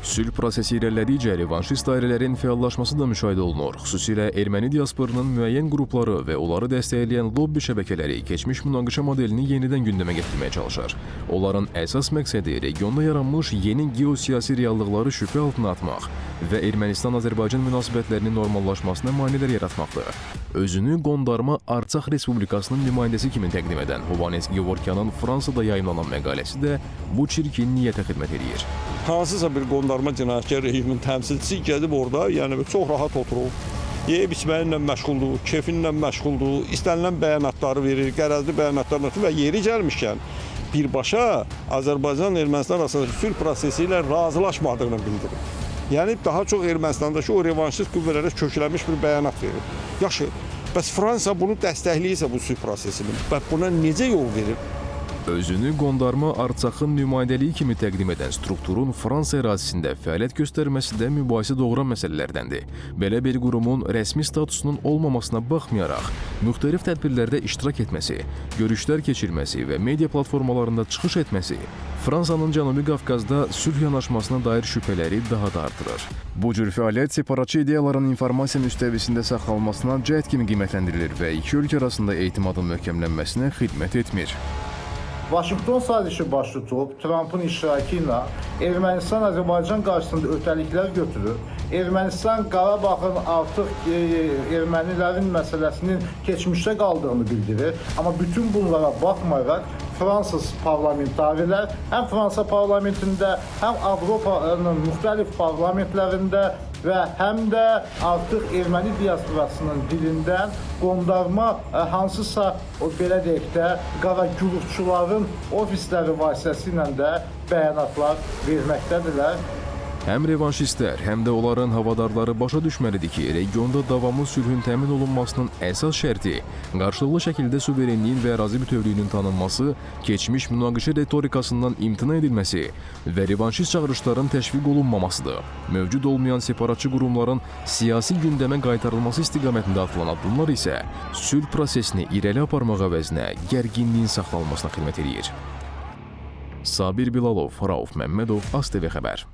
Sülh prosesi irəlilədikcə revanşist dairələrin fəallaşması da müşahidə olunur. Xüsusilə erməni diasporunun müəyyən qrupları və onları dəstəkləyən lobbi şəbəkələri keçmiş münaqişə modelini yenidən gündəmə gətirməyə çalışır. Onların əsas məqsədi regionda yaranmış yeni geosiyasi reallıqları şübhə altına atmaq və Ermənistan-Azərbaycan münasibətlərinin normallaşmasına maneələr yaratmaqdır. Özünü Qondarma Artsakh Respublikasının nümayəndəsi kimi təqdim edən Hovanes Gevorkyanın Fransada yayımlanan məqaləsi də bu çirkin niyyətə xidmət eləyir. Hansısa bir qondarma cinayətkar rejimin təmsilçisi gedib orada, yəni çox rahat oturub, yeyib içməyinlə məşğuldur, kefinlə məşğuldur, istənilən bəyanatları verir, qərəzli bəyanatlar və yeri gəlmişkən birbaşa Azərbaycan-Ermənistan arasındakı sülh prosesi ilə razılaşmadığını bildirir. Yəni daha çox Ermənistandakı o revanşist qüvvələrə köklənmiş bir bəyanat verir. Yaxşı, bəs Fransa bunu dəstəkləyirsə bu sülh prosesini, bəs buna necə yol verir? Özünü Qondarma Artsaxın nümayəndəliyi kimi təqdim edən strukturun Fransa ərazisində fəaliyyət göstərməsi də mübahisə doğuran məsələlərdəndir. Belə bir qurumun rəsmi statusunun olmamasına baxmayaraq, müxtəlif tədbirlərdə iştirak etməsi, görüşlər keçirməsi və media platformalarında çıxış etməsi Fransanın Cənubi Qafqazda sülh yanaşmasına dair şübhələri daha da artırır. Bu cür fəaliyyət separatçı ideyaların informasiya müstəvisində saxlanılmasına cəhd kimi qiymətləndirilir və iki ölkə arasında etimadın möhkəmlənməsinə xidmət etmir. Vaşinqton sazişi baş tutub, Trampın iştirakı ilə Ermənistan Azərbaycan qarşısında ötəliklər götürür. Ermənistan Qarabağın artıq ermənilərin məsələsinin keçmişdə qaldığını bildirir. Amma bütün bunlara baxmayaraq Fransız parlamentarilər həm Fransa parlamentində, həm Avropanın müxtəlif parlamentlərində və həm də artıq erməni diasporasının dilindən qondarma hansısa o belə deyək də qaragüruhçuların ofisləri vasitəsilə də bəyanatlar verməkdədirlər. Həm revanşistlər, həm də onların havadarları başa düşməlidir ki, regionda davamlı sülhün təmin olunmasının əsas şərti qarşılıqlı şəkildə suverenliyin və ərazi bütövlüyünün tanınması, keçmiş münaqişə ritorikasından imtina edilməsi və revanşist çağırışların təşviq olunmamasıdır. Mövcud olmayan separatçı qurumların siyasi gündəmə qaytarılması istiqamətində atılan addımlar isə sülh prosesini irəli aparmaq əvəzinə gərginliyin saxlanılmasına xidmət eləyir. Sabir Bilalov, Rauf Məmmədov, ASTV xəbər.